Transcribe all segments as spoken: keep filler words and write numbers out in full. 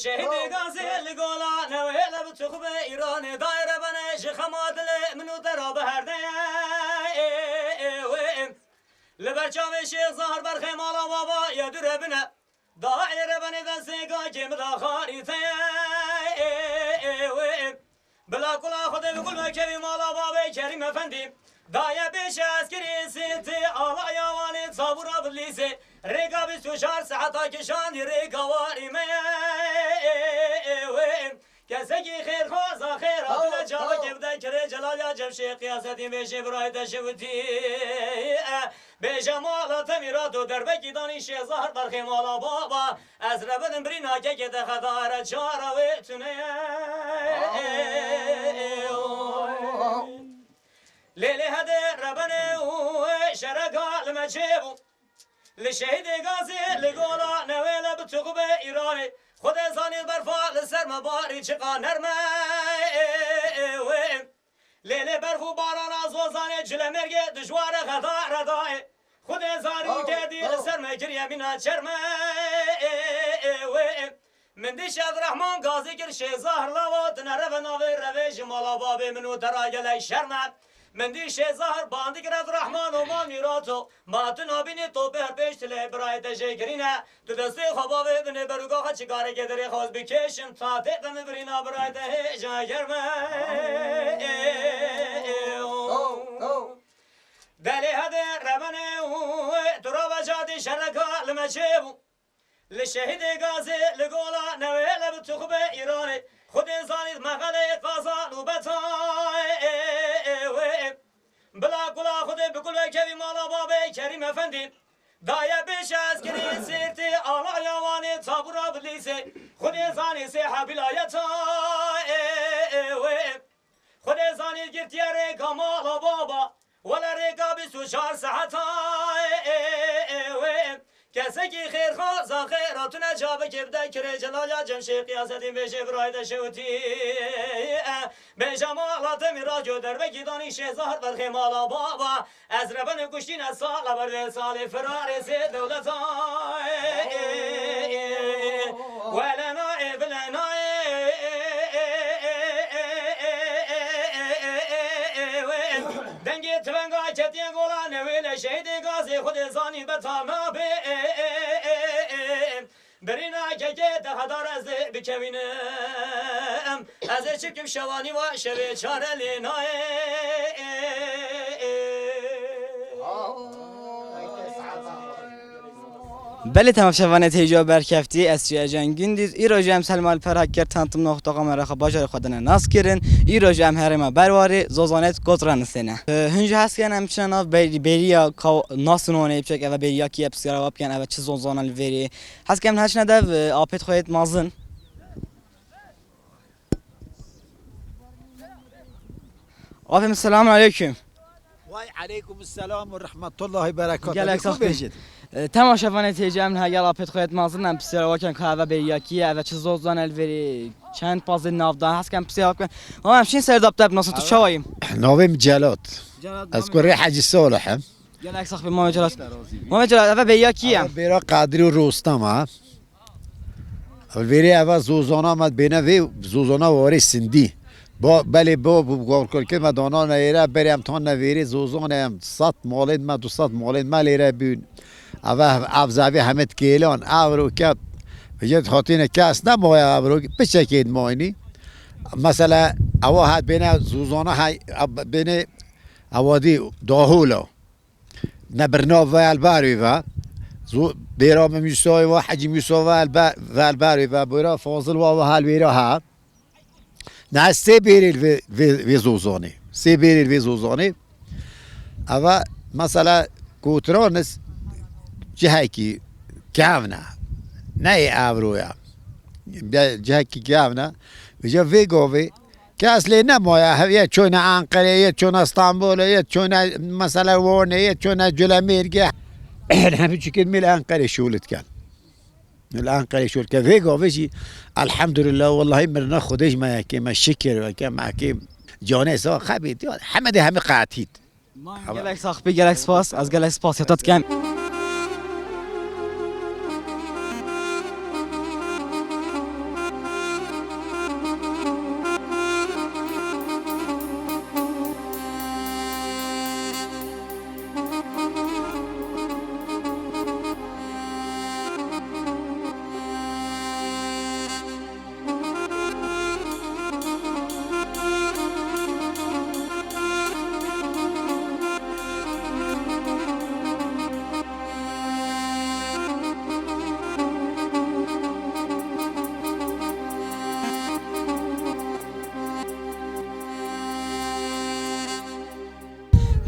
Şehîdê Gazî li gola newê le bi tuxbê Îranê dayê rebenê ji xema dilê min û te re bi herde ye. Ê, ê, wê. Li ber çavê Şêx Zahir berxê mala baba ye dûre bine. Dayê rebenê destê gakê min da xarî te ye. Ê, ê, wê. Bila kula Xwedê bi gul vekevî mala babê Kerîm Efendî. Daye pêşe eskerê sê tê alaya Wanê Çabûra Bidlîsê. Rêka bîst û çar saeta kişandî rêka warî me ye. Ê, ê, wê. Kesekî xêrxwaza xêra tune çavekê bide kirê Celal ya Cemşê Qiyasetî bêjê birayê te şewitî. Bêje mala te mîrat û derbekî danî Şêx Zahir berxê mala baba. Ez rebinim birîna kekê te xeta re çara wê tune ye. Lê lê hede rebene û şereka li me çêbû. Li şehîdê Gazî li gola newê le bi tuxbê Îranê. Xwedê zanî berfa li ser me barî çiqa nerme. Lê lê berf û barana Zozanê Cilemêrgê dijwar e xeta redayê. Xwedê zarû kerdî li ser me kiriye mîna çerme. Min dî Şêx Rehman Gazî kir Şêx Zahir lava tine reve navê revê ji mala babê min û te ra gelek şerm e. Min dî Şêx Zahir bandî kir ev Rehman û man mîrato. Ma tu nabînî topê her pêş tilê birayê te jê kirîne. Tu destê xwe bavê binê beruka xwe çi karekê derê xwe ez bikêşim ta tê qe min birîna birayê te hêja germe. Delê hede rebenê û tu raveca dî şereka li me çêbû. Li şehîdê Gazê li gola newê le bi tuxbê Îranê. Xwedê zanît mexelê qazan û betayê. Bila kula Xwedê bi kul vekevî mala babê Kerîm Efendî. Daye pêşe eskerê sêrtê alaya Wanê Çabûra Bidlîsê. Xwedê zanî sê hebîlayeta. Xwedê zanî girtiye rêka mala baba. Wele rêka bîst û çar saeta. Kesekî xêrxwaza xêra tune çavekê bide kirê Celal ya Cemşê Qiyasetî bêjê birayê te şewitî. Bêje mala te mîraco derbekî danî Şêx Zahir berxê mala baba. Ez rebenê kuştîne sala ber vê salê firarê sê dewleta. Wele nayê bile nayê. Dengê tivenga ketiye gola newê le şehîdê Gazê Xwedê zanî beta nabê. Birîna kekê te hedar ez ê bikevînim. Ez ê çi bikim şevanî wa şevê çare lê nayê. Belê temaşevanê têca berkeftî, ez Çiya Can Gündüz. Îro jî em Selma Alper Hakkar tanıtım nokta com re xwe bajarê xwe dine nas kirin. Îro jî em herêma Berwarê, Zozanet Kotra nisêne. Hin jî hes kirin em çine nav bêriya nasin onê biçek eve bêriya kiye pisyara wa bikin eve çi zozana li vêrê. Hez kem heçne dev, e, apêt xwe yêt mazin. Apê min, selamun aleyküm. Vay aleyküm selam ve rahmetullahi berekatuhu. Gelek sax bêjit. E, temaşevanê têce em niha gel apêt xwe yêt mazin em pisyara waken ka eve bêriyakî ye, eve çi zozan el verî, çend pazê navdan, hes kem pisyara waken. Ama em şîn ser daptep nasıl tu çawayım? Navê min Celat. Celat, ez kurê Hecî Salih im. Gelek sax be, Mame Celat. Mame Celat, eve bêya kî ye? Eve bêra Qadrî û Rostam e. Vêrê eve zozana me bêne vê zozana warê Sindî. Ba, belê ba, bu gorkorkê me dana ne êre, berê em tan ne vêrê zozanê em sed malên me, du sed malên me lêre bûn. Eve ev zavê hemê dikêlan, ev roke, vêce hatine kes ne maya ev roke, piçekê maynî. Mesela, ewa hat bêne zozana hay, bêne ewa dî dahola. Ne birna ve elbarê ve. Zo-, bêra min Mûsayê ve, Hecî Mûsa ve elbe-, ve elbarê ve. Bêra Fazil ve ve helbêra ha. Ne sê bêrê vê, vê, vê zozanê. Sê bêrê vê zozanê. Eva mesela kotranis cihekî kevne. Ne ê evroya. Be-, cihekî kevne. Vêca vê gavê Kes lê nemaye, hev yê çûne Enqerê, yê çûne Stenbolê, yê çûne mesela Wanê, yê çûne Culemêrgê. Hemî çûkên me li Enqerê şûl dikin. Li Enqerê şûl ke vê gavê jî elhamdulillah, wellahî mirina Xwedê ji me yekê, me şikir weke, me yekê canê sax xebît. Hemedê hemî qetît. Gelek sax bî, gelek spas. Ez gelek spas ya te dikim.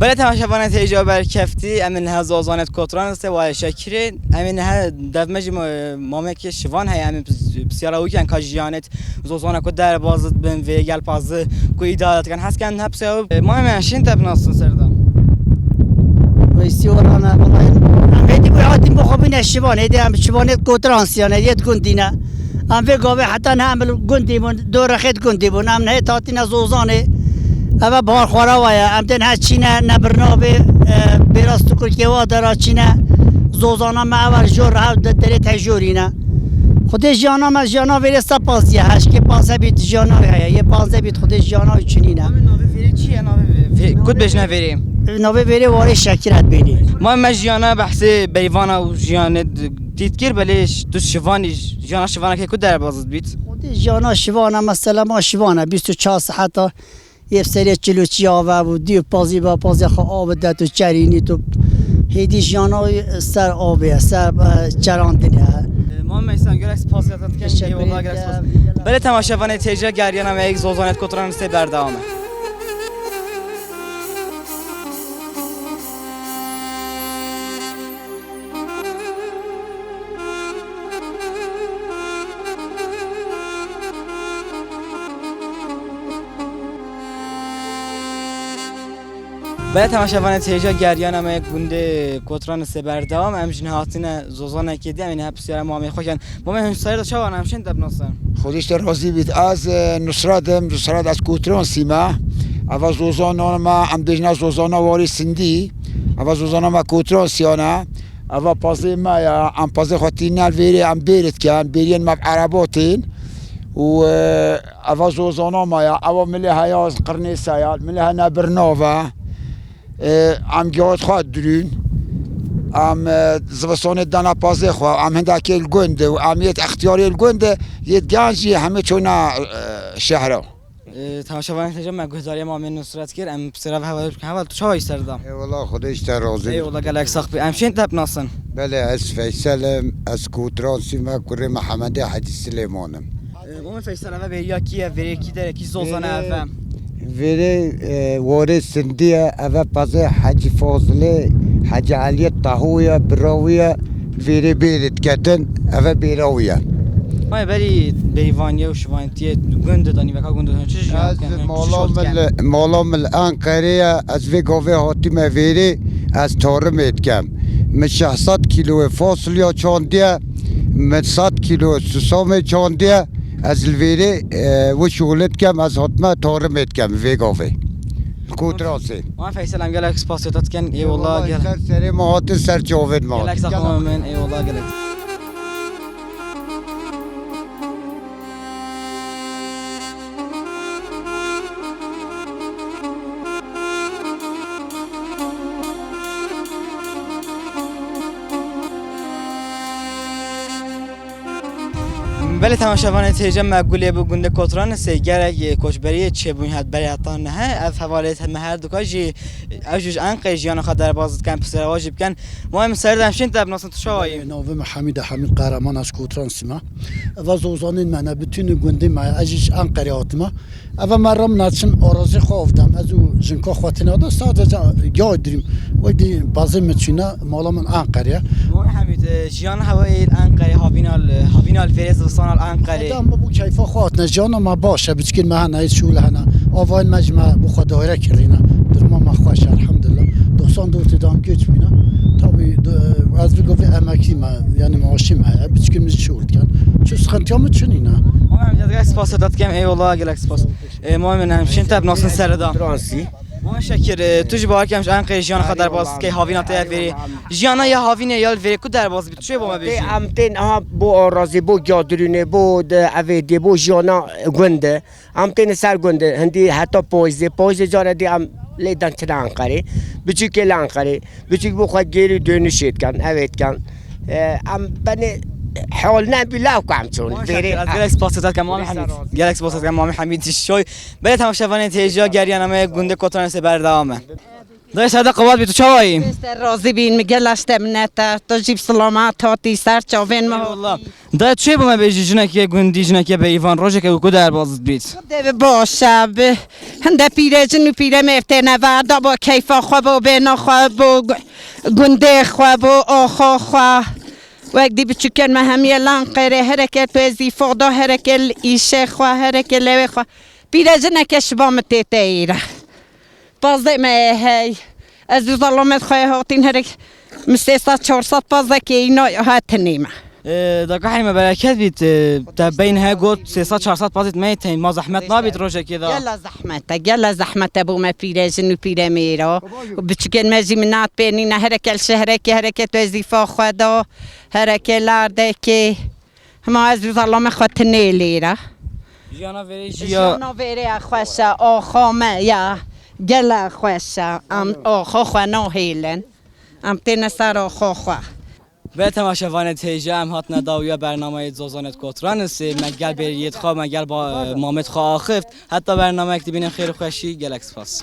Belê temaşevanên hêja berkeftî, em ê niha Zozanê di Kotran se wayê Şekirê. Em ê niha dev me jî ma-, mamekê Şivan heye, em ê pis-, pisyara wî ken ka jiyanê Zozana ku derbaz dibin, vê gelpazi ku îdare dikin. Hes ken niha pisyara wî. E, mamê me şîn te binasin serdan. Weysî orana, welayi. Em hêdî bû hatî bixwebîne Şivan, hêdî em Şivanê di Kotran siyane, yê di gundî ne. Em vê gavê heta niha em li gundî bûn, dorexê di gundî bûn. Em nihê tatîne Zozanê. Eve bahar xwara wa ye. Em tên he çîne, ne birnavê, e, bêra stûkirkê wa dera çîne. Zozana me ever jor hev de derê te jorîne. Xwedê jiyana me, jiyana vêrê se paziye. Heşkê paze bît jiyana wê heye. Yê paze bît xwedê jiyana wê çinîne. Navê, navê vêrê çi ye? Navê vê-, vê-, ku dibêjine vêrê? Navê vêrê warê Şekir et bênî. Ma me jiyana behsê beyvana û jiyanê d-, Dît kir, belê ş-, tu şivanî, jiyana şivanekê ku derbaz dibît? Xwedê jiyana şivana, mesela ma şivana, bîst û çar seheta yê serê çil û çiya ve bû, dî pazî ve, pazê xwe av de tu çerînî tu. Hêdî jiyana ser avê ye, ser, e, çerandinê ye. E, Mam Meysem, gelek spasiya te dikin. Teşekkür ederim. Eyvallah, gelek spas. Belê temaşevanê têca geriyana me yek Zozanê di Kotran listê berdewam e. Belê temaşevanê têca geriyana me gundê Kotran listê berdewam. Em jî niha hatine Zozanekê dî, em ê niha pisyara mamê xwe ken. Mamê hûn ser de çawa ne, em şên te binasin? Xwedê ji te razî bît. Ez, e, Nusret im, Nusret ez Kotran sîme. Eva zozana me, em bêjine zozana warê Sindî. Eva zozana me Kotran siyane. Eva pazê me ya, em pazê xwe tîne vêrê, em bêrit ken, bêriyên me bi ereba tên. Û, e, eva zozana me ya, eva milê heya qirnê se ya, milê hene birnave. E, em giyayet xwe dirûn. Em, e, zivistanê dana pazê xwe, em hindekê li gund û em yêt extiyarê li gund, yêt genc jî hemê çûna, e, şehra. E, temaşevanên hêja me guhdariya Mamê Nusret kir, em sera ve heval bikin. Heval, tu çawa yî serdam? Eyvallah, Xwedê ji te razî be. Eyvallah, gelek sax bî. Em şên te binasin? Belê, ez Feysel im, ez Kotran sîme, kurê Mehemedê Hecî Silêman im. E, Mamê Feysel, eve bêriya kî ye? Vêrê kî dere, kî zozan e eve? Vêrê, e, warê Sindî ye, eve pazê Hecî Fazilê, Hecî Eliyê Taho ye, bira wî ye, vêrê bêrê diketin, eve bêra wî ye. Hayê berî beyvaniye û şivantiye gund de danî, veka gund de danî, çi jiyan dikin, çi şor dikin? Ez mala min li, mala min li Enqerê ye, ez vê gavê hatime vêrê, ez tarimê dikem. Min şeş sed kîloyê fasulya çandiye, min sed kîlo susamê çandiye, ez li vêrê, e, wişûlê dikem, ez hatime tarimê dikem vê gavê. Kotrasê. Wan Feysel, em gelek spasiya te dikin. Eyvallah, eyvallah, gel. Ser serê me hatin, ser çavên me hatin. Gelek sax bî, eyvallah, gelek. Belê temaşevanê têce me gulê bi gundê Kotran sê gerek, e, koçberiyê çêbûn het berê heta nihe. Ev hevalê me her duka jî ev jî ji Enqerê jiyana xwe derbas dikin, pirsera wa jî bikin. Mayê min serdem şîn te binasin, tu çawa yî? Navê min Hemîd e, Hemîd Qehreman, ez Kotran sîme. Eva zozanên me ne, bütün gundê me, ez jî ji Enqerê hatime. Eva me re min çim arazî xwe avdem, ez û jinka xwe tine de sadece gay dirîm. Wek dî bazê min çîne, mala min Enqerê ye. Mayê Hemîd, e, jiyan hewa yê Enqerê, havîna li, havîna li vêrê zivistana li Enqerê. Xwedê em bi bo keyfa xwe hatine, jiyana me baş e, biçikên me hene, şûl hene. Avayên me ji me bo xwe dayre kirîne. Duruma me xweş e, elhamdulillah. Doxsan dört de em göç bîne. Tabii, de, ez vê gavê emeklî me, yani maaşî me heye. Biçikên min jî şûl dikin. Çi sıkıntıya min çi nîne. Mayê Hemîd, ez gelek spasiya te dikim, eyvallah, gelek spas. E, mayê min, em şîn te binasin serida. Transî. Wan Şekir, e, tu jî bawer kem ji Enqerê jiyana xwe derbas dikey, havîna te ya vêrê. Jiyana ya havînê ya li vêrê ku derbas bî, tu çê bo me bêjî? Em tên aha bo arazî, bo giyadirûnê, bo de evê dê, bo jiyana gund e. Em tên ser gund e, hindî heta payîzê, payîzê care dê em lê den çine Enqerê. Biçûkê li Enqerê. Biçûk bo xwe gêrî dönüşê dikin, evê dikin. E, em benê hol nebî law ku em çûn. Wan Şekir, ez gelek spasiya te dikim, Mamê Hemîd. Gelek spasiya te dikim, Mamê Hemîd Şoy. Belê temaşevanên têjiya geriyana me gundê Kotran sê berdewam e. Dayê, ser de qewat bî, tu çawa yî? Ez te razî bîn, min gela ji te minet e. Tu jî bi silamet hatî ser çavên me. Eyvallah. Dayê, tu çê bo me bêjî, jinekê gundî, jinekê bêyîvan, rojeke ku derbaz bît? Dê bi baş e, bi hinde pîrejin û pîremêr têne ver, da bo keyfa xwe, bo bêhna xwe, bo gu-, gundê xwe, bo axa xwe. Wek dî biçûkên me hemiye lan qêrê, hereke tu êzî foda, hereke li îşê xwe, hereke lewê xwe. Pîrejineke şiba min tê te êre. Pazdeh me hey. Ez û zalamet xwe hatîn herek min sê sed çar sed pazdeh kêyî na hat tenê me. Ee, da gahê me bereket bît, ee, te beyn he got sê sed çar sed pazit me tên, ma zehmet nabît rojekê da? Gela zehmet e, gela zehmet e bo me pîrejin û pîremêra. Û biçûkên me jî minat pê nîne, hereke li şehreke, hereke tu êzîfa xwe da, hereke lardekê. Hema ez û zalame xwe tinê lêre. Jiyana verê jî ya. Jiyana verê ya xweş e, axa me ya. Gela xweş e. Em axa xwe nahêlin. Em têne ser axa xwe. Be temaşevanê têje, em hatine dawiya bernameyê Zozanê Kotranê, me gel bêriyêt xwe, me gel ba-, mamêt xwe axift. Heta bernameyek dibînin xêr û xweşî, gelek spas.